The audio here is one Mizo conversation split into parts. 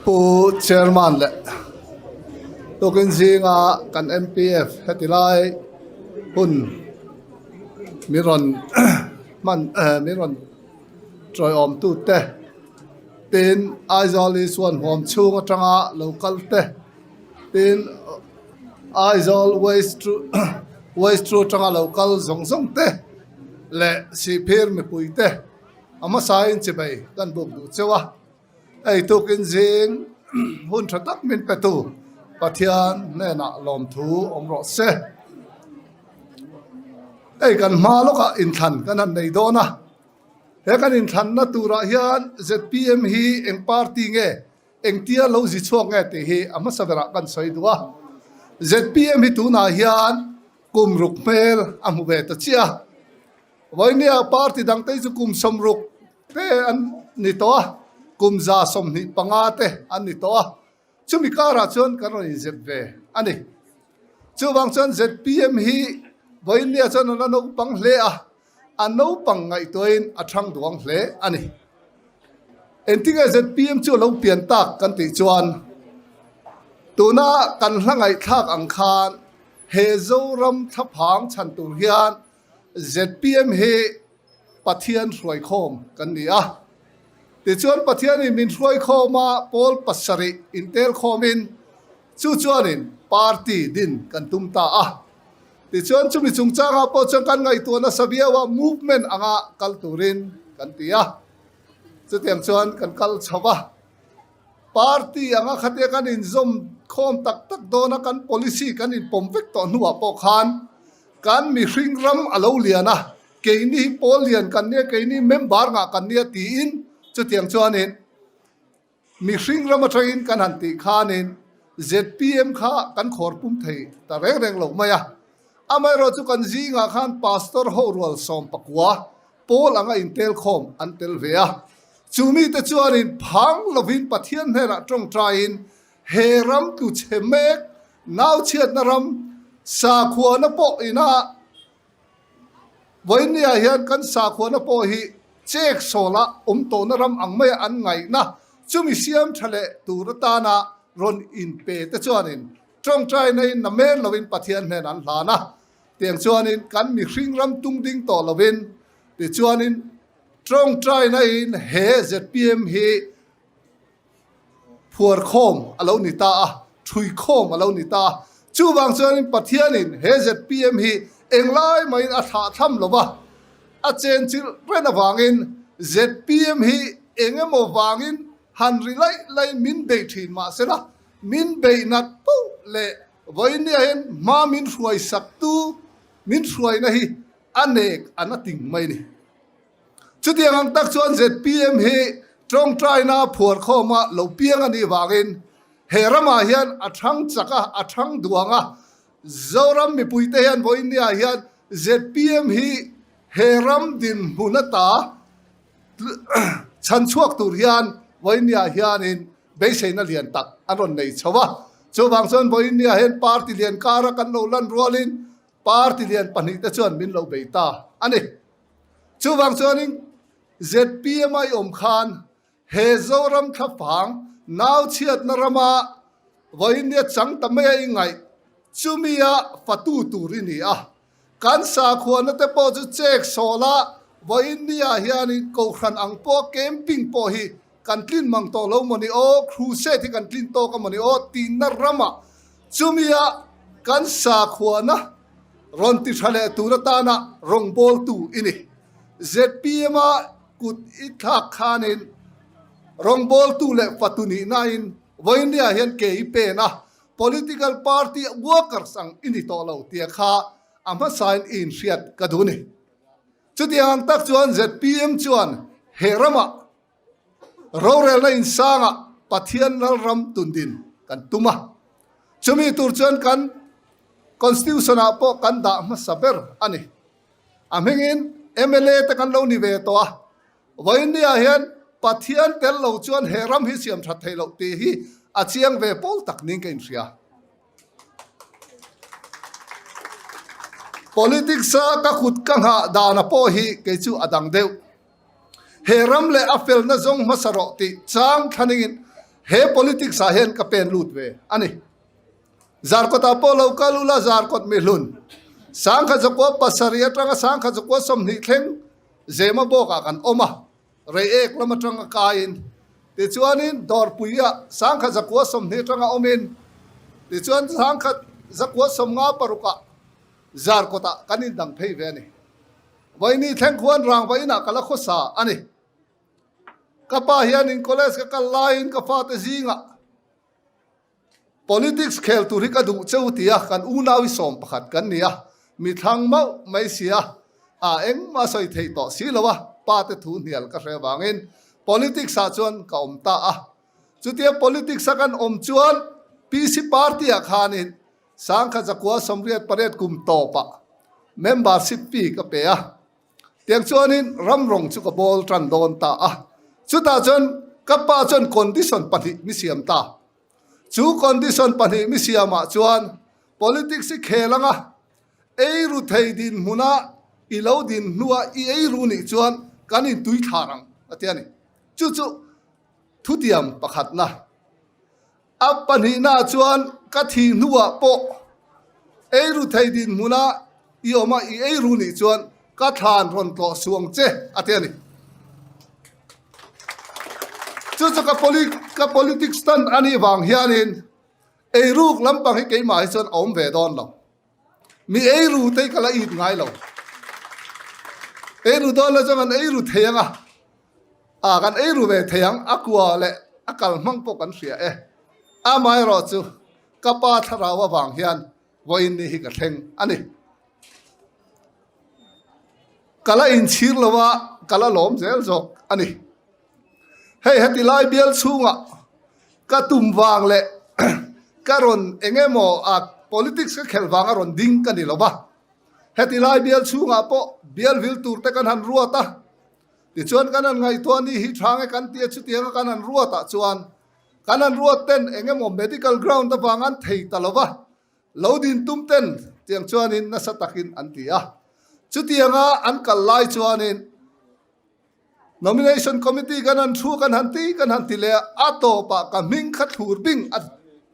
Pu Chairman leh tukin zinga kan MPF heti lai hun min rawn hman min rawn tawiawm tute tin Aizawl Isuan huam chhung atanga lo kal te tin Aizawl West West atanga lo kal zawng zawng te leh Sihphir mipui te a hmasain chibai kan buk duh cheu a. Hei tukin zing hun tha tak min pe tu Pathian hnenah lawmthu awm rawh se. Hei kan hma lawkah inthlan kan han nei dawn a, he kan inthlanna turah hian zpm hi eng party nge engtia lo zi chhuak nge tih hi a hmasa berah kan sawi duh a. Zpm hi tunah hian kum ruk hmel a hmu ve ta chiah a, vawinia party dangte hi chu kum 60 Te an ni tawh a, kum 125 te an ni tawh a, chumi karah chuan kan rawn inzep ve a ni. Chuvang chuan zpm hi vawiinnia chuan an la naupang hle a, a naupang ngaihtuahin a thang duang hle a ni. Engtinge zpm chu a lo pian tak kan tih chuan tuna kan hla ngaihthlak ang khan he Zoram thlaphang chhan tur hian zpm hi Pathian hruaikhawm kan ni a. Tichuan Pathianin min hruaikhawm a, pawl pasarih intelkhawmin chu chuanin party din kan tum ta a. Tichuan chumi chungchangah pawh chuan kan ngaihtuah nasa viau a, movement anga kal turin kan ti a. Chutiang chuan kan kal chho a. Party anga khatia kan inzawm khawm tak tak dawn a, kan policy kan inpawm vek tawh hnuah pawh khan kan mihring ram a lo lian a. Keini hi pawl lian kan nia, keini member ngah kan nia tiin chutiang chuanin mihring ram atangin kan han tih khanin zpm kha kan khawr pum thei ta reng reng lo mai a. Amaherawh chu kan zingah khan Pastor ho rual 19 pawl anga intel khawm an tel ve a. Chu mite chuanin phang lovin Pathian hnenah tawngtaiin he ram tlu chhe mek nauchhiatna ram sakhuana pawh ina Vawinia hian kan sakhuana pawh hi chek sawla awm tawhna ram ang maia an ngaihna chumi siam tha leh tur atana rawn inpe te chuanin tawngtaina in namen lovin Pathian hnen an hlan a. Tiang chuanin kan mihring ram tung ding tawh lovin tichuanin tawngtaina in he zpm hi Phuar khawm a lo ni ta a, thui khawm a lo ni ta a. Chuvang chuanin Pathianin he zpm hi englai maiin a thlah thlam lo va, a chenchilh reng avangin zpm hi eng emaw vangin han ri laih laiin min beih thin mah sela, min beih nat poh leh vawinia hian hma min hruai saktu min hruaina hi a nek a na ting mai a ni. Chutiang ang tak chuan zpm hi tawngtaina phuar khawma lo piang a nih vangin he ramah hian a thang chak a, a thang duang a. Zoram mipuite hian vawiinniah hian zpm hi he ram dinhmun ata chhan chhuak tur hian vawiinniah hianin beiseina lian tak an rawn nei chho a. Chuvang chuan vawiinniah hian party lian kara kan lo lan rualin party lian pahnihte chuan min lo bei ta a ni. Chuvang chuanin zpm a i awm khan he Zoram thlafang nauchhiatna rama vawinia chang ta mai a i ngaih chumia fatu tur i ni a. Kan sakhuana te pawh chu chek sawla vawinia hianin kohhran ang pawh camping pawh hi kan tlin mang tawh lo maw ni aw, crusade hi kan tlin tawk a maw ni aw tihna ramah chumia kan sakhuana Rawn ti tha leh tur atana rawngbawltu i ni. Zpm a kut i thlak khanin rawngbawltu leh fatu nihnain vawinia hian ke i pen a, political party workers ang i ni tawh lo tia kha a hmasain i inhriat ka duh ni. Chutiang ang tak chuan zpm chuan he ramah Rorelna insangah Pathian lalram tundin kan tum a, chumi tur chuan kan Constitution-ah pawh kan dah hmasa ber a ni. A hmingin mla te kan lo ni ve tawh a, vawiinniah hian Pathian tel lo chuan he ram hi siam that theih loh tih hi a chiang ve pawl tak niin ka inhria. Politics-a ka kut ka nghah dana pawh hi kei chu a dang deuh. He ram leh a felna zawng hmasa rawh tih chang thlaningin. he politics ah hian ka pen lut ve a ni. Zarkawt ah pawh lo kal ula Zarkawt mihlun sangkhat zakua pasarih atanga sangkhat zakua 20 thleng Zema bawk ah kan awm a, Reiek lam atanga kaiin tichuanin Dawrpui ah sangkhat zakua 20 atanga awmin tichuan sangkhat zakua 56 ah Zarkawt ah kan indang phei ve a ni. Vaini thleng khuan rangva inah ka la khawsa a ni. Ka pa hianin college ka kal laiin ka fate zingah Politics khel tur hi ka duh cheu ti a, kan unau hi sawm pakhat kan ni a, mi thlang mauh mai si a, a engmah sawi theih tawh si lo a, pa te thu hnial ka hre vangin politics ah chuan ka awm ta a. Chutia politics a kan awm chuan PC party ah khanin sangkhat zakua 88 kum tawpah membership fee ka pe a. Tiang chuanin ram rawng chu ka bawl tan dawn ta a. Chutah chuan ka pa chuan condition pahnih mi siam ta. Chu condition pahnih mi siamah chuan politics hi khel anga eiru thei dinhmuna i lo din hnua i eiru nih chuan kan intui thlar ang a ti a ni. Chu chu thutiam pakhatna. A pahnihnaah chuan ka thih hnuah pawh eiru thei dinhmuna i awm a, i eiru nih chuan ka thlan rawn tlawh suh ang che, a ti a ni. Chu chu ka ka politics stand a nih vang hianin eiruk lampang hi keimah hi chuan a awm ve dawn lo. Mi eiru te hi ka la it ngai lo. Eiru dawn la chuan kan eiru thei ang a. A kan ei ru ve thei ang, a kua leh a kal hmang pawh kan hria e. Amaherawh chu ka pa thlarau avang hian vawiin ni hi ka thleng a ni. Ka la inchhir lo a, ka la lawm zel zawk a ni. Hei heti lai bial chhungah ka tum vang leh ka rawn eng emaw a politics ka khelh vang a rawn ding ka ni lo va. Heti lai bial chhungah pawh bial vil tur te kan han ruat a. Tichuan kan han ngaihtuah ni hi tha nge kan tia chutianga kan han ruatah chuan kan han ruat ten eng emaw medical ground avang an thei ta lo va, lo din tum ten tiang chuanin nasa takin an ti a. Chutianga an kal lai chuanin nomination committee kan han thu kan han ti kan han ti leh a, a tawpah ka hming kha thlur bing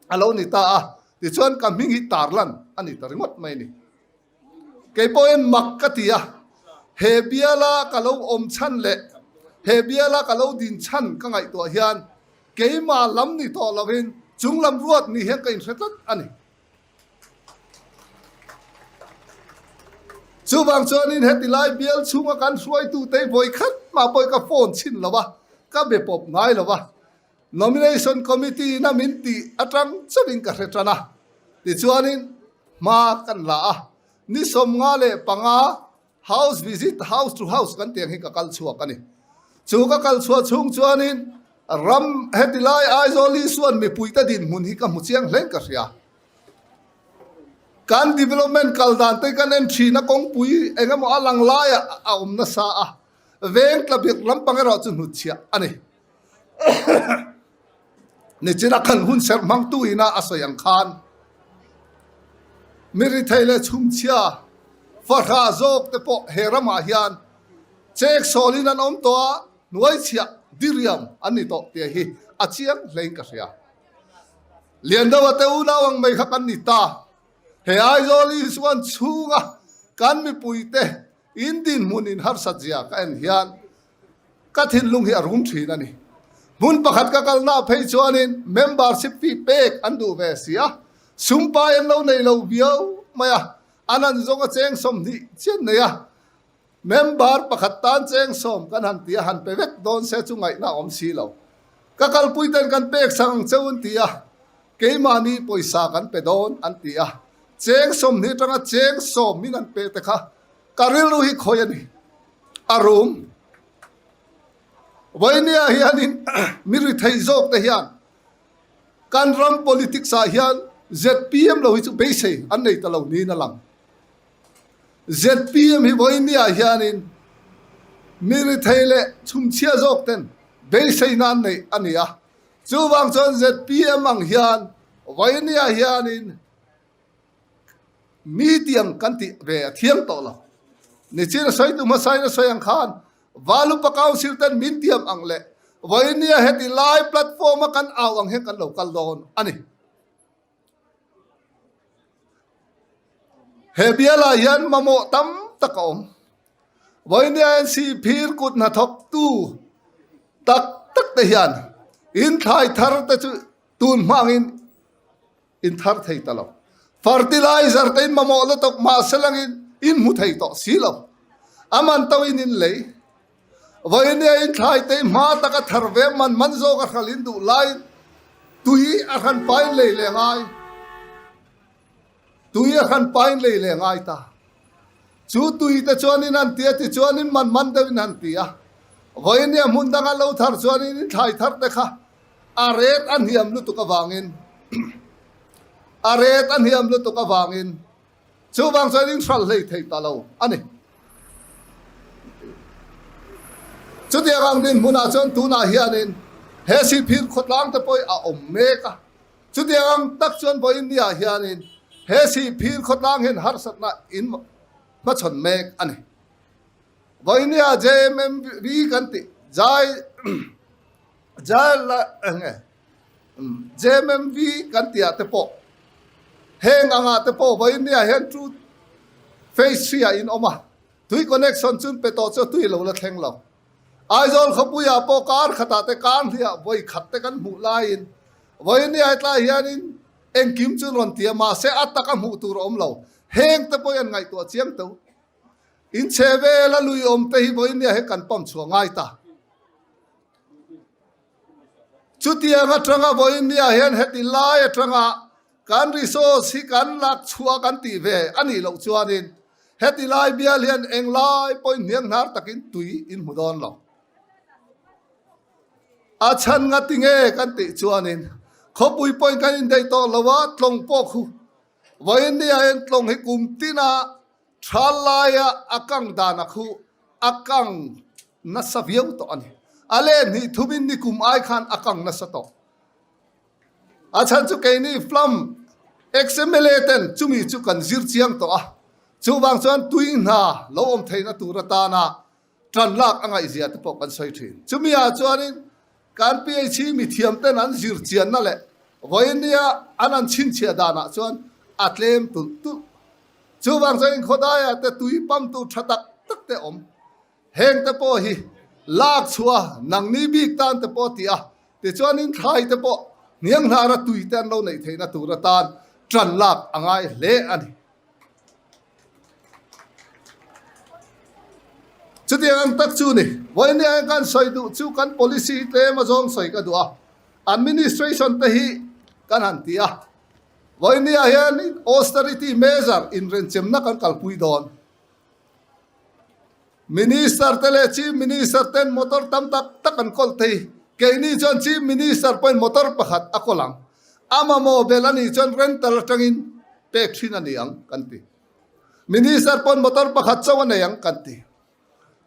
a lo ni ta a, tichuan ka hming hi tarlan a ni ta ringawt mai a ni. Kei pawhin mak ka ti a, he biala ka lo awm chhan leh he biala ka lo din chhan ka ngaihtuah hian keimah lam ni tawh lovin chung lam ruat ni hian ka inhre tlat a ni. Chuvang chuanin heti lai bial chhunga kan hruaitute hi vawi khat mah pawhin ka phone chhin lo va, ka be pawp ngai lo va. Nomination Committee ina min tih atang chauhin ka hre tan a, tichuanin hma kan la a, ni 55 house visit, house to house kan tih ang hi ka kal chhuak a ni. Chu ka kal chhuah chhung chuanin ram heti lai Aizawl Isuan mipuite dinhmun hi ka hmu chiang hlein ka hria. Kan development kal dan te kan en thin a, kawngpui eng emaw a lang laiah a awm nasa a, veng tlabirh lampang erawh chu hnutchhiah a ni. Nichina khan hun serh hmangtu ina a sawi ang khan mi rithei leh chhumchhia fahrah zawk te pawh he ramah hian chek sawlin an awm tawh a, hnuaichhiah diriam an ni tawh tih hi a chiang hlein ka hria. Liandoa te unau ang mai kha kan ni ta. He Aizawl Isuan chhunga kan mipuite in dinhmun in harsat zia ka en hian Ka thinlung hi a rum thin a ni. Hmun pakhat ka kalna phei chuanin membership fee pek an duh ve si a, sumpai an lo nei lo viau mai a, an han zawng a cheng 20 chian nei a, member pakhat tan cheng sawm kan han ti a, han pe vek dawn se chu ngaihna a awm si lo. Ka kalpui ten kan pek sak ang cheu an ti a, keimahni pawisa kan pe dawn an ti a, cheng 20 atanga cheng sawm min an pe te kha ka rilru hi khawi a ni. A rum. Vainia hianin mi rithei zawk te hian kan ram politics ah hian ZPM lo hi chu beisei an nei ta lo niin a lang. ZPM hi Vainia hianin mi rithei leh chhumchhia zawk ten beiseina an nei a ni a. Chuvang chuan ZPM ang hian Vainia hianin Mi tiang kan tih ve a thiang tawh lo. Nichin a sawi tu hmasain a sawi ang khan Valupa Council ten min tiam ang leh Vawinia heti lai platform a kan au ang hian kan lo kal dawn a ni. He bialah hian mamawh tam tak a awm. Vawinia hian Sihphir kut hnathawktu tak tak te hian in thlai thar te chu tun hmangin in thar thei ta lo. Fertilizer te in mamawh lutuk mahse langin in hmu thei tawh si lo. A man to in in lei. Vawinia in thlai te hma taka thar ve man man zawk a hral in duh laiin tui a hran pa in lei leh ngai. Tui a hran pa in lei leh ngai ta. Chu tui te chuan in han ti a, tichuan in man man deuh in han ti a. Vawinia hmun danga lo thar chuan in in thlai thar te kha A ret a hniam lutuk avangin A ret a hniam lutuk avangin chuvang chuan in hralh hlei thei ta lo a ni. Chutiang ang dinhmunah chuan tunah hianin he Sihphir khawtlang te pawh hi a awm mek a. Chutiang ang tak chuan vawiin niah hianin he Sihphir khawtlang hian harsatna in hmachhawn mek a ni. Vawinia JMMV kan tih Jai Jai la enge JMMV kan tih ah te pawh heng angah te pawh vawinia hian two phase 3 ah in awm a, tui connection chun pe tawh chu tui lo la thleng lo. Aizawl khawpuiah pawh kar khatah te kar hliah vawi khat te kan hmuh laiin vawinia hetlai hianin engkim chu rawn ti a mahse a taka hmuh tur a awm lo. Heng te pawh hian ngaihtuah chiang teuh. In chhe vela lui awm te hi vawinia he kan pump chhuah ngai ta. Chutiang atanga vawinia hian heti lai atanga kan resource hi kan lak chhuah kan tih ve a nih loh chuanin heti lai bial hian englai pawhin hniang hnar takin tui in hmu dawn lo. A chhan nga tinge kan tih chuanin khawpui pawhin kan indaih tawh lo a, tlawng pawh khu vawinia hian tlawng hi kum tina Tha laia a kang dan a khu a kang nasa viau tawh a ni. A leh hnih thumin nikum ai khan a kang nasa tawh. A chhan chu keini flam ex-MLA ten chumi chu kan zir chiang tawh a, chuvang chuan tui hna lo awm theihna tur atana tan lak a ngaihzia te pawh kan sawi thin. Chumi ah chuanin kan PHE mithiam ten an zir chianna leh vawinia an an chhinchhiah danah chuan a tlem tulh tulh. Chuvang chuan inkhawdaiah te tui pump tur tha tak tak te awm. Heng te pawh hi lak chhuah nangni bik tan te pawh ti a, tichuanin thlai te pawh hnianghnara tui te an lo neih theihna tur atan tan lak a ngai hle a ni. Chutiang ang tak chu ni. Vawinia hian kan sawi duh chu kan policy hi tlem a zawng sawi ka duh a, administration te hi kan han ti a. Vawinia hian austerity measure inrenchemna kan kalpui dawn. Minister te leh Chief Minister ten motor tam tak tak an kawl thei. Keini chuan Chief Minister pawhin motor pakhat a kawl ang. A mamawh bel a nih chuan rental atangin pek thin a ni ang kan ti. Minister pawn motor pakhat chauh a nei ang kan ti.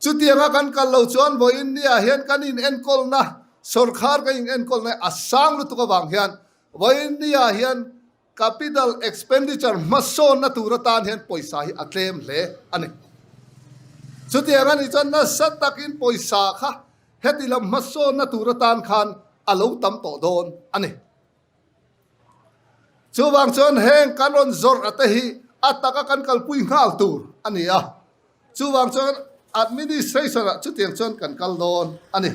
Chutianga kan kal lo chuan vawiin niah hian kan inenkawlna, sawrkhar kan inenkawlna hi a sang lutuk avang hian vawiin niah hian capital expenditure hmasawnna tur atan hian pawisa hi a tlem hle a ni. Chutiang a nih chuan nasa takin pawisa kha heti lam hmasawnna tur atan khan a lo tam tawh dawn a ni. Chuvang chuan heng kan rawn zawrh a te hi a taka kan kalpui nghal tur a ni a, chuvang chuan administration ah chutiang chuan kan kal dawn a ni.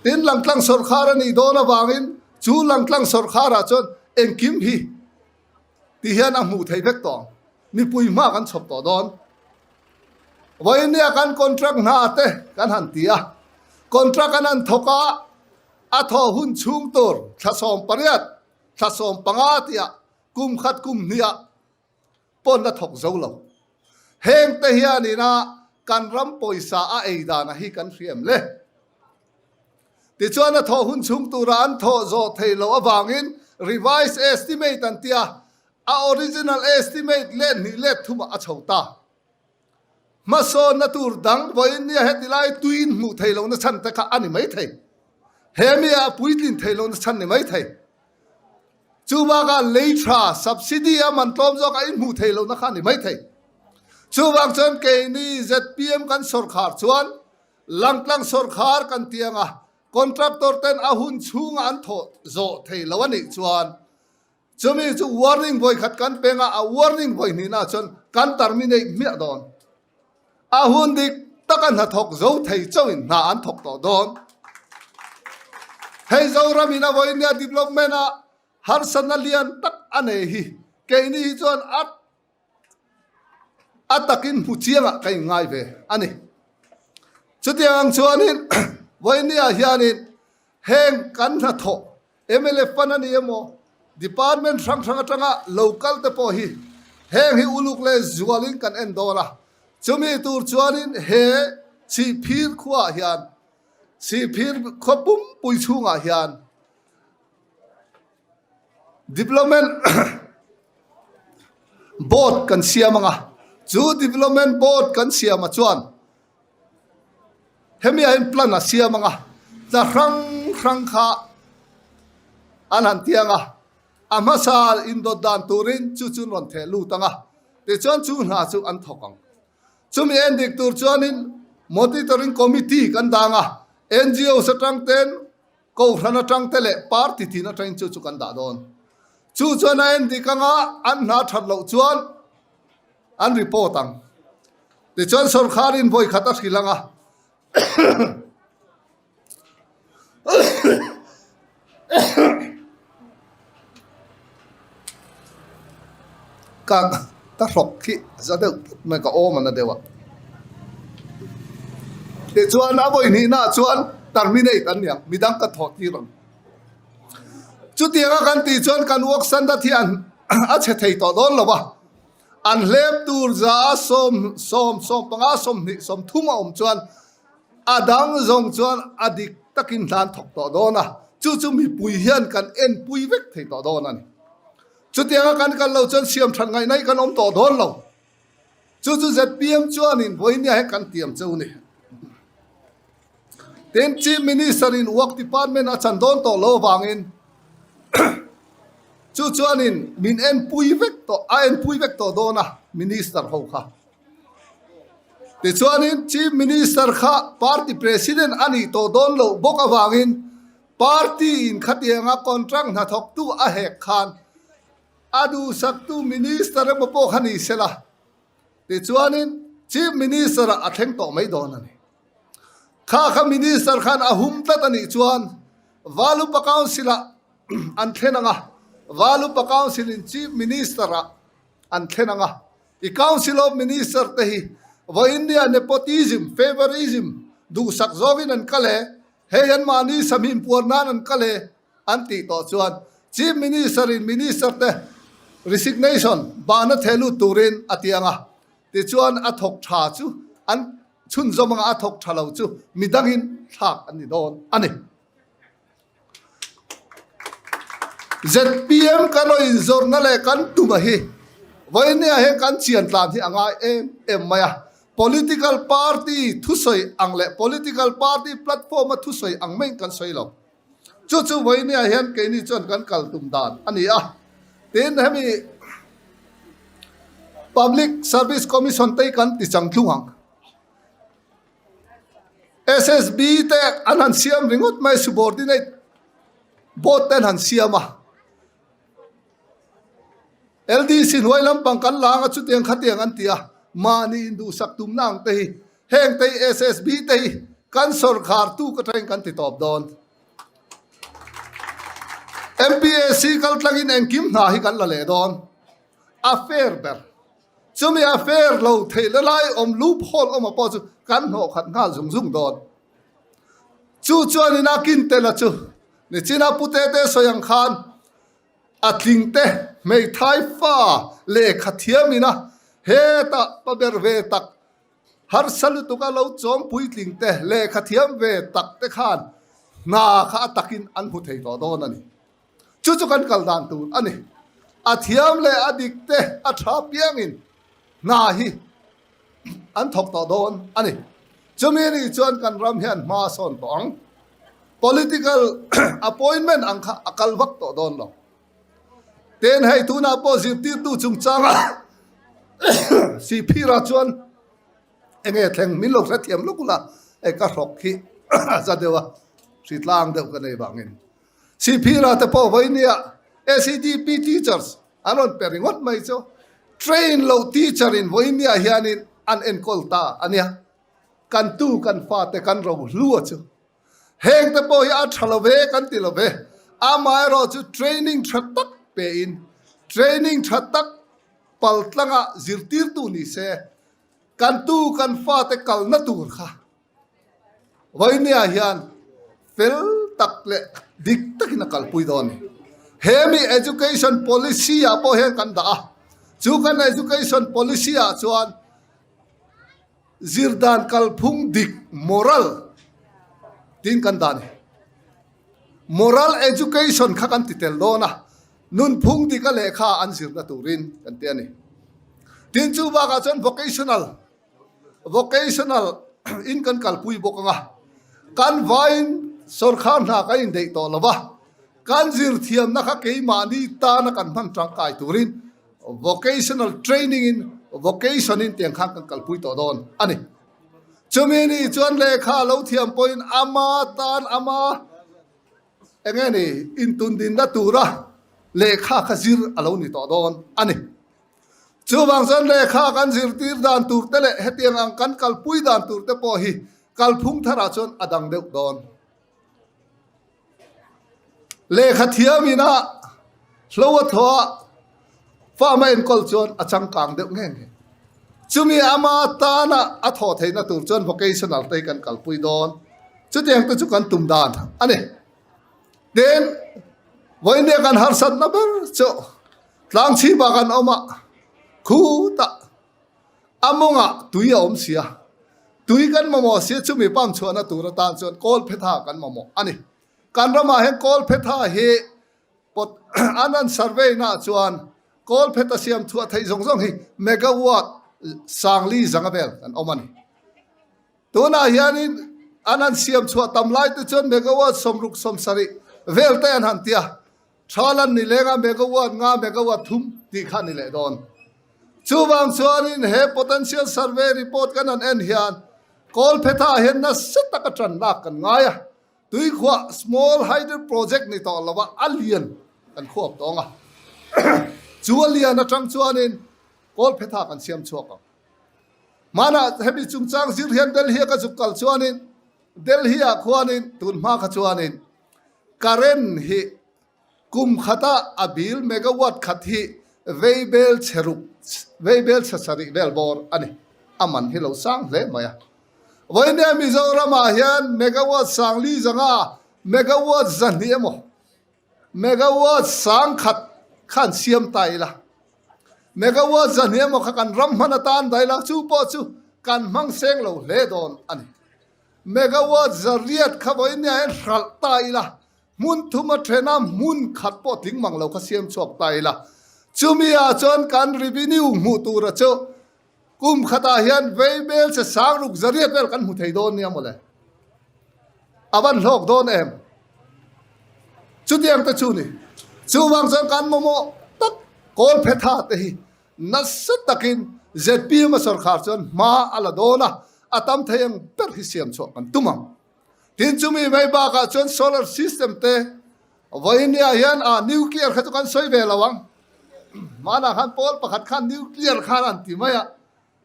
Tin, langtlang sawrkhar a nih dawn avangin chu langtlang sawrkhar ah chuan engkim hi ti hian a hmuh theih vek tawh ang, mipui hma kan chhawp tawh dawn. Vawinia kan contract hna te kan han ti a, contract an han thawk a, A thaw hun chhung tur thla 18, thla 15 tiah kum khat kum hniah pawn la thawk zo lo. Heng te hianin a kan ram pawisa a ei dana hi kan hriam le. Tichuan a thaw hun chhung tura an thawh zawh theih loh avangin revised estimate an tia, a original estimate let hnih let thumah a chho ta. Hmasawnna tur dang vawiin nia heti lai tuiin hmuh theih lohna chhan te kha a ni mai thei. He mi ah puitlin theih lohna chhan ni mai thei. Chu bakah lei tha subsidy a man tlawm zawk a inhmuh theih lohna kha a ni mai thei. Chuvang chuan keini zpm kan sawrkhar chuan langtlang sawrkhar kan ti ang a. Contractor ten a hun chhunga an thawh zawh thei lo a nih chuan chumi chu warning vawi khat kan peng a, a warning vawi hnihna chuan kan terminate hmiah dawn. A hun dik taka hnathawk zo thei chauhin hna an thawk tawh dawn. Hei Zoramin a vawi nia development a harsatna lian tak a nei hi keini hi chuan a A takin hmu chiangah ka inngai ve a ni. Chutiang ang chuanin vawinia hianin heng kan hnathawh mla fund a ni emaw department hrang hrang atanga lo kal te pawh hi heng hi uluk leh zualin kan en dawn a. Chumi tur chuanin he Chhihphir khuaah hian Chhihphir khua pumpui chhungah hian Development Board kan siam anga, chu Development Board kan siam ah chuan hemi ah hian plan a siam anga, tla hrang hrang kha an han ti anga, a hmasa indawt dan turin chu chu an rawn theh lut anga, tichuan chu hna chu an thawk ang. Chumi en dik tur chuanin Monitoring Committee kan dang a, NGOs atang ten Kohhran atang te leh party tin atangin chu chu kan dah dawn. Chu chuan a en dik anga an hna that loh chuan an report ang. Tichuan sorkharin vawi khat a hrilh anga Ka ka hrawk khi za deuh tlat mai ka awm a na deuh a. Tichuan a vawi hnihnaah chuan terminate an ni ang, midang ka thawh tir ang. Chutianga kan tih chuan kan work standard hi an a chhe thei tawh dawn lo va, an hlep tur za sawm sawm 15 20 30 a awm chuan A dang zawng chuan a dik takin hlan thawk tawh dawn a, chu chu mipui hian kan enpui vek thei tawh dawn a ni. Chutianga kan kal lo chuan siam that ngaihna hi kan awm tawh dawn lo. Chu chu zpm chuanin vawinia hian kan tiam cheu ni. Tin, Chief Minister in Work Department a chan dawn tawh lo avangin chu chuanin min enpui vek tawh, a enpui vek tawh dawn a Minister ho kha. Tichuanin Chief Minister kha Party President a nih tawh dawn loh bawk avangin Party in khatianga contract hnathawktu a hek khan a duhsaktu Minister emaw pawh kha ni sela. Tichuanin Chief Minister ah a thleng tawh mai dawn a ni. Kha kha Minister khan a hum tlat a nih chuan Valupa Council ah an thlen ang a, Valupa Council in Chief Minister ah an thlen ang a. I Council of Minister te hi vawiinnia nepotism, favorism duhsak zawngin an kal e, hei an mahni sahmim puar nan an kal e an tih tawh chuan Chief Minister in Minister te resignation bahna theh lut turin a ti ang a, tichuan a thawk tha chu an chhunzawm anga a thawk tha lo chu midangin thlak an ni dawn a ni. Zpm kan rawn inzawrhna leh kan tuma hi vawinia hian kan chian tlan hi a ngai em em mai a. Political party thusawi ang leh political party platform a thusawi ang maiin kan sawi lo. Chu chu vawinia hian keini chuan kan kal tum dan a ni a. Tin, hemi Public Service Commission te hi kan ti chang tlung ang. SSB te an han siam ringawt mai subordinate board te an han siam a LDC hnuai lampang kan la anga chutiang khatiang an ti a mahni induhsak tumna ang te hi heng te hi SSB te hi kan sawrkhar tu ka tangin kan ti tawp dawn MPSC kal tlangin engkim hna hi kan la leh dawn a fair ber. Chumi a fair lo theih la lai awm loop hole awm a pawh chu kan hnawh khat nghal zung zung dawn. Chu chuan in a kin tel a chu nichin a pute te sawi ang khan a tling te hmeithai fa lehkha thiam in a hetah pa ber ve tak harsa lutuk a lo chawm puitling te lehkha thiam ve tak te khan hna kha a takin an hmu thei tawh dawn a ni. Chu chu kan kal dan tur a ni. A thiam leh a dik te a tha piangin hna hi an thawk tawh dawn a ni. Chumi nih chuan kan ram hian hma a sawn tawh ang. Political appointment ang kha a kal vak tawh dawn lo. Tin hei tunah pawh zirtirtu chungchanga Sihphira chuan enge thleng min lo hrethiam lawk ula, hei ka hrawk hi a za deuh a. Hritlang deuh ka nei vangin. Sihphira te pawh vawinia SEDP teachers an rawn pe ringawt mai chu train loh teacher in vawinia hianin an enkawl ta a nia. Kan tu kan fate kan ro hlua chu. Heng te pawh hi a tha lo ve kan ti lo ve. Amaherawh chu training tha tak pe in training tha tak paltlanga zirtirtu ni se kan tu kan fate kalna tur kha Vawinia hian fel tak leh dik takin a kalpui dawn a ni. He mi education policy ah pawh hian kan dah a, chu kan education policy ah chuan zirdan kalphung dik moral tiin kan dah a ni. Moral education kha kan ti tel dawn a, nunphung dika lehkha an zirna turin kan ti a ni. Tin chu bakah chuan vocational Vocational in kan kalpui bawk ang a, kan vaiin sawrkhar hna kan indeih tawh lo va, kan zirthiamna kha keimahni tana kan hman tangkai turin vocational training in vocation in tiang khan kan kalpui tawh dawn a ni. Chumi ni chuan lehkha lo thiam pawhin ama tan ama eng nge ni intundinna tura lehkha kha zir a lo ni tawh dawn a ni. Chuvang chuan lehkha kan zirtir dan tur te leh hetiang ang kan kalpui dan tur te pawh hi kalphung tharah chuan a dang deuh dawn. Lehkha thiam ina hlo a thaw a, farm a enkawl chuan a changkang deuh nge nge. Chumi ama tana a thawh theihna tur chuan vocational te hi kan kalpui dawn. Chutiang te chu kan tum dan a ni. Tin, vawiin kan harsatna ber chu Tlangchhip ah kan awm a, khutah a mawngah tui a awm si a, tui kan mamawh si a, chumi pump chhuahna tur atan chuan kawlphetha kan mamawh a ni. Kan ramah hian kawlphetha hi pot an an survey naah chuan kawlphetha siam chhuah theih zawng zawng hi megawatt sangli zanga vel kan awm a ni. Tunah hianin an han siam chhuah tam lai te chuan megawatt 60 70 vel te an han ti a, Tha lan ni leng a megawatt nga megawatt thum tih kha ni leh dawn. Chuvang chuanin he potential survey report kan han en hian Kawlphetha hian nasa taka tan lak kan ngai a, tuikhuah small hydro project ni tawh lova a lian kan khuap tawng a. Chu a lian atang chuanin Kawlphetha kan siam chhuak ang. Hmanah hemi chungchang zir hian Delhi a ka zuk kal chuanin Delhi ah khuanin tun hma kha chuanin Current hi kum khata a bill megawatt khat hi veibel chhe ruk, veibel chhe sarih vel bawr a ni. A man hi lo sang hle mai a. Vawinia Mizoramah hian megawatt sangli zanga megawatt zahnih emaw, megawatt sang khat khan siam ta ila. Megawatt zahnih emaw kha kan ram hman atan dah ila, chu pawh chu kan hmang seng lo hle dawn a ni. Megawatt zariat kha vawinia hian hralh ta ila, hmun thum a then a, hmun khat pawh tling mang lo kha siam chhuak ta ila. Chumi ah chuan kan revenue hmuh tura chu kum khatah hian veibel che sang ruk zariat vel kan hmu thei dawn nia mawle. A van hlawk dawn em? Chutiang te chu ni. Chuvang chuan kan mamawh tak kawlphetha te hi Nasa takin zpm a sawrkhar chuan hma a la dawn a, a tam thei ang ber hi siam chhuah kan tum ang. Tin chumi mai bakah chuan solar system te vawinia hian a nuclear kha chu kan sawi ve lo ang. Hmanah khan pawl pakhat khan nuclear khan an ti mai a,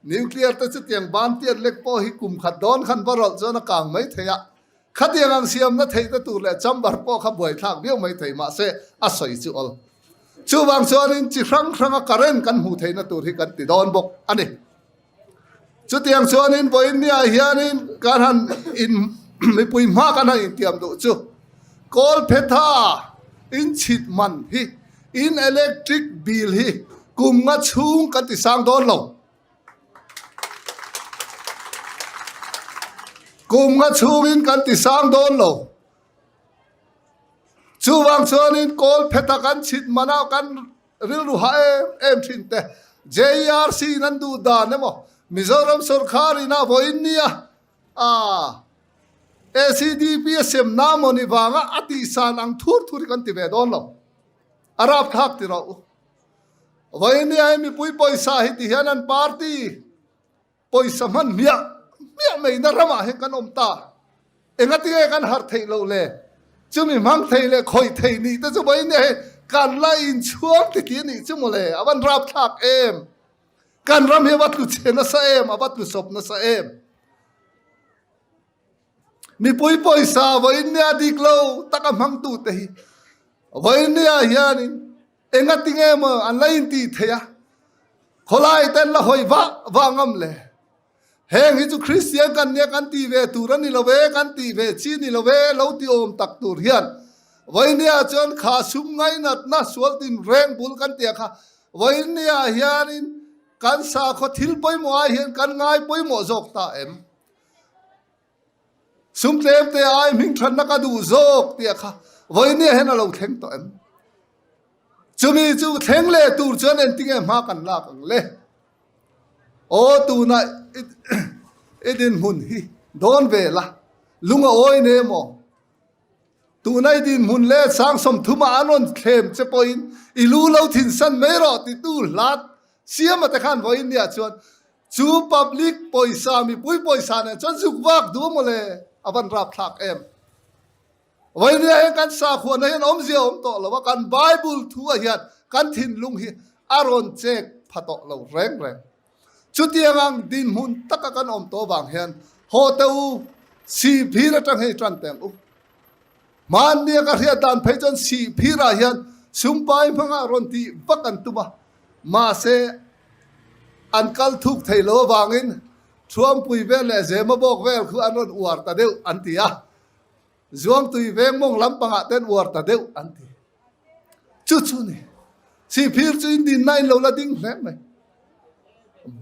nuclear te chutiang ban tiat lek pawh hi kum khat dawn khan va rawlh chuan a kang mai thei a, Khatiang ang siamna theihna tur leh chamber pawh kha buaithlak viau mai thei mahse a sawi chu awl. Chuvang chuanin chi hrang hranga current kan hmuh theihna tur hi kan ti dawn bawk a ni. Chutiang chuanin vawiinniah hianin kan han in mipui hma kan han intiam duh chu Kawlphetha inchhit man hi in electric bill hi kum nga chhung kan ti sang dawn lo. Kum nga chhungin kan ti sang dawn lo. Chuvang chuanin kawl pheta kan chhit mana kan rilru ha em em thin te. JERC in an duh dan emaw Mizoram sorkar in a vawiin nia a ACDP a sem na maw ni vanga a tihsan ang thur thur hi kan ti ve dawn lo. A rapthlak ti rawh u. Vawinia hi mipui pawisa hi ti hian an party pawisa hman hmiah hmiah mai na ramah hian kan awm ta. Engatinge kan harh theih loh le? Chumi hmang thei leh khawih thei nih te chu vawiin nia hei kan la inchhuang ti ti a nih chu mawle, a van rapthlak em? Kan ram hi a va tlu chhe nasa em, a va tlu sawp nasa em? Mipui pawisa vawiin nia dik lo taka hmangtu te hi vawiin nia hianin engatinge maw an la intih theih a, khawlai te an la hawi vah vah ngam le? Heng hi chu Kristian kan nia kan tih ve tur a ni lo ve, kan tih ve chi ni lo ve lo ti awm tak tur hian vawinia chuan kha sum ngainatna sual tin reng bul kan tia kha vawinia hianin kan sakhaw thil pawimawh ai hian kan ngai pawimawh zawk ta em? Sum tlem te ai hming thatna ka duh zawk tia kha vawinia hian a lo thleng tawh em? Chumi chu thleng leh tur chuan engtinge hma kan lak ang le? Aw tuna i dinhmun hi dawn ve la, lung a awi ne maw? Tuna i dinhmun leh sang 30 ah an rawn thlem che pawhin i lu lo thinsan mai rawh titu hlat siama te khan vawiin nia chuan chu public pawisa mipui pawisa nen chuan zuk vak duh maw le a van rapthlak em. Vawinia hian kan sakhuana hian awmzia a awm tawh lo a, kan Bible thu ah hian kan thinlung hi a rawn chek pha tawh lo reng reng. Chutiang ang dinhmun taka kan awm tawh vang hian haw teh u, sihphir atang hei tan teng u. Hmannia ka hriat dan phei chuan sihphir ah hian sumpai hmanga rawn tih vak an tum a, mahse an kal thuk thei lo avangin Thuampui vel leh Zemabawk vel khu an rawn uar ta deuh an ti a. Zuangtui veng mawng lampangah ten uar ta deuh an ti. Chu chu ni. Sihphir chu in dinna in lo la ding hle mai.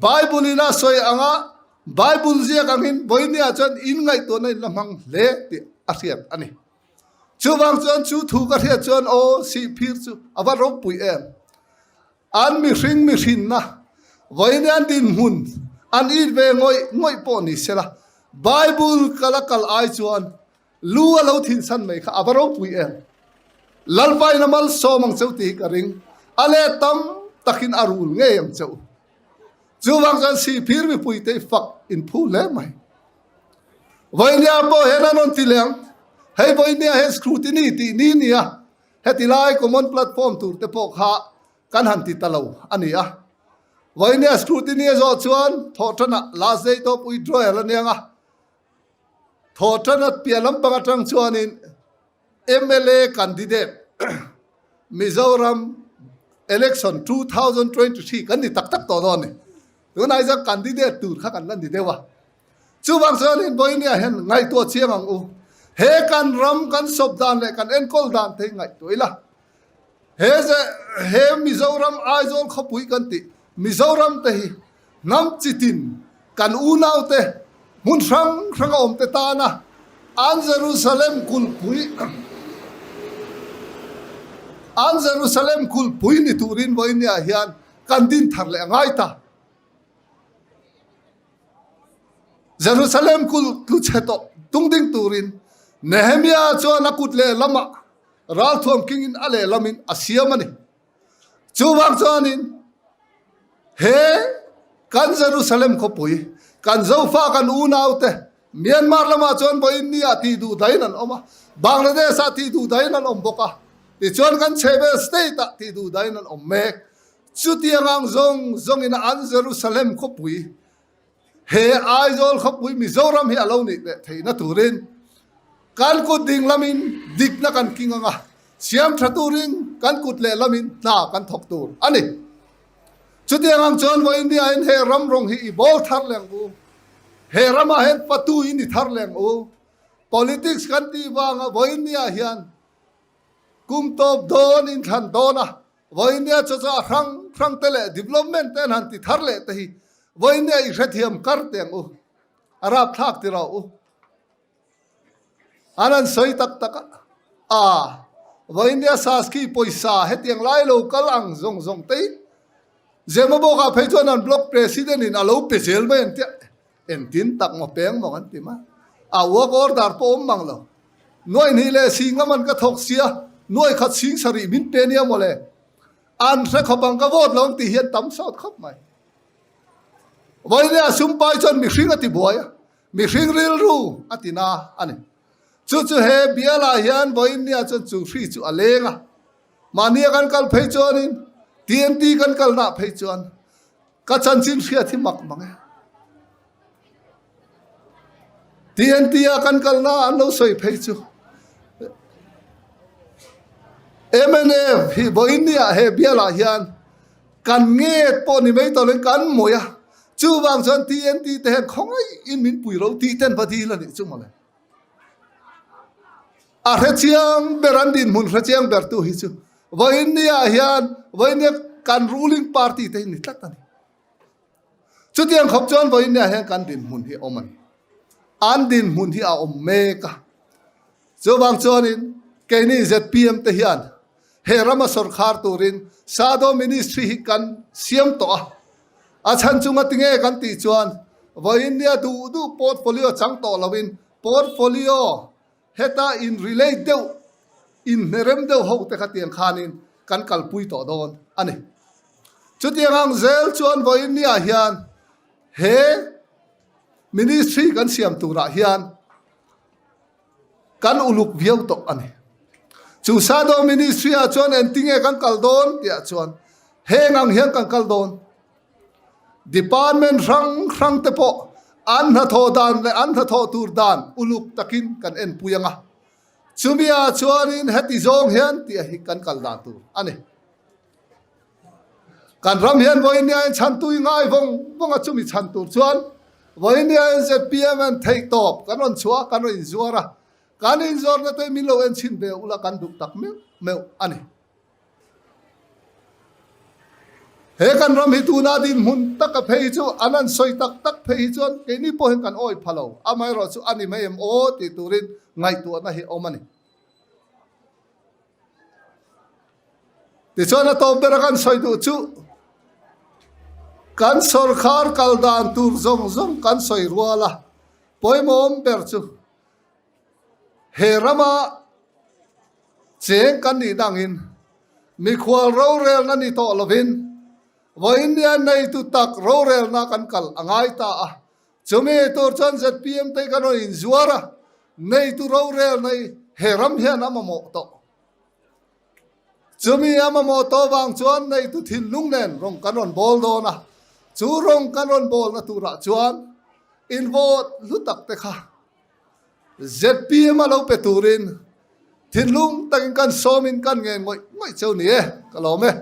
Bible in a sawi anga Bible ziak angin vawinia chuan in ngaihtuahna in la hmang hle tih a hriat a ni. Chuvang chuan chu thu ka hriat chuan aw sihphir chu a va ropui em. An mihring mihrinna vawiin an dinhmun an it ve ngawih ngawih pawh ni sela, Bible kal a kal ai chuan lu a lo thinsan mai kha a va ropui em? Lalpa in a malsawm ang cheu tih hi ka ring, a let tam takin a rul ngei ang cheu. Chuvang chuan sihphir mipui te i fak in phu hle mai. Vawinia pawh hian an rawn ti leh ang, hei vawinia hian scrutiny tih ni nia, Heti lai common platform tur te pawh kha kan han ti ta lo a ni a. Vawinia scrutiny a zawh chuan thawhṭanah last day tawp withdrawal a niang a. Thawhṭana piah lampang aṭang chuanin mla candidate Mizoram election 2023 kan ni tak tak tawh dawn a ni. Tunah hi chuan candidate tur kha kan la ni deuh a. Chuvang chuanin Vawinia hian ngaihtuah chiang ang u. He kan ram kan sawp dan leh kan enkawl dan te hi ngaihtuah ila. He ze he Mizoram Aizawl khawpui kan tih Mizoram te hi hnam chitin kan unau te hmun hrang hrang a awm te tana an Jerusalem kulhpui an Jerusalem kulhpui ni turin Vawinia hian kan din thar leh a ngai ta. Jerusalem kul tlu chhe tawh tung ding turin Nehemia chuan a kut lehlamah ralthuam kingin a lehlamin a siam a ni. Chuvang chuanin he kan Jerusalem khawpui, kan Zofa kan unaute Myanmar lamah chuan vawiin ni ah tih duh dahin an awm a, Bangladesh ah tih duh dahin an awm bawk a, tichuan kan chhehvel state ah tih duh dahin an awm mek. Chutiang ang zawng zawngin an Jerusalem khawpui, he Aizawl khawpui Mizoram hi a lo nih leh theihna turin kan kut ding lamin dikna kan king ang a, siam tha turin kan kut leh lamin hna kan thawk tur a ni. Chutiang ang chuan vawiin India-in he ram rawng hi i bawl thar leh ang u, he ramah hian fatu in i thar leh ang u. Politics kan tih vanga vawiin India hian kum tawp dawn inthlan dawn a, Vawinia chu chu a hrang hrang te leh development te an han ti thar leh te hi vawinia i hrethiam kar teh ang u, a rapthlak ti rawh u. An han sawi tak tak a, a vawinia Saski pawisa hetiang lai lo kal ang zawng zawng te in Zemabawk ah phei chuan an block president in a lo pe zel mai an tia, engtin tak maw peng maw kan ti mai, a work order pawh awm mang lo. Nuai hnih leh sing a man ka thawk sia, nuai khat sing sarih min pe nia mawle. An hre khawp ang ka vote lo ang tih hian tam sawt khawp mai. Vawinia sumpai chuan mihring a ti buai a, mihring rilru a ti na a ni. Chu chu he bialah hian vawiinnia chuan chu hri chu a leng a. Mahnia kan kal phei chuanin TNT kan kalna phei chuan ka chanchin hriat hi mak mang e. TNT a kan kalna an lo sawi phei chu mnf hi vawiinnia he bialah hian kan nget pawh ni mai tawh loin kan mawih a, chuvang chuan TNT te hian khawngaih in min pui lo tih ten va dil a nih chu mawle. A hrechiang ber an dinhmun hrechiang ber tu hi chu vawiinnia hian vawiinnia kan ruling party te hi ni tlat a ni. Chutiang khawp chuan vawiinnia hian kan dinhmun hi awm a ni. An dinhmun hi a awm mek a. Chuvang chuanin keini zpm te hian he rama sawrkhar turin Shadow Ministry hi kan siam tawh a. A chhan chu ngatinge kan tih chuan vawiinnia duh duh portfolio chang tawh loin portfolio heta in relate deuh inhnerem deuh ho te kha tiang khanin kan kalpui tawh dawn a ni. Chutiang ang zel chuan vawiinnia hian he ministry kan siam turah hian Kan uluk viau tawh a ni. Chu Shadow Ministry ah chuan engtinge kan kal dawn tih ah chuan heng ang hian kan kal dawn. Department hrang hrang te pawh an hnathawh dan leh an hnathawh tur dan uluk takin kan enpui ang a. Chumi ah chuanin heti zawng hian tih hi kan kal dan tur a ni. Kan ram hian vawinia in chhantu i ngai vawng vawng a, chumi chhan tur chuan vawinia in zpm an theih tawp kan rawn chhuah a, kan rawn inzuar a, kan inzuarna te min lo en chhin ve ula kan duh tak meuh meuh a ni. He kan ram hi tuna dinhmun taka phei hi chu an an sawi tak tak phei hi chuan keini pawh hian kan awi pha lo, amaherawh chu a ni mai em aw tih turin ngaihtuahna hi a awm a ni. Tichuan a tawp bera kan sawi duh chu kan sawrkhar kal dan tur zawng zawng kan sawi rual a, pawimawm ber chu he rama cheng kan nih dangin mikhual rorelna ni tawh lovin vawiin nia neitu tak rorelna kan kal a ngai ta a. Chumi tur chuan zpm te kan rawn inzuar a, neitu rorelna hi he ram hian a mamawh tawh. Chumi a mamawh tawh vang chuan neitu thinlung nen rawng kan rawn bawl dawn a, chu rawng kan rawn bawlna turah chuan invote hlu tak te kha zpm a lo pe turin thinlung takin kan sawmin kan ngen ngawih ngawih cheu ni e, ka lawm e.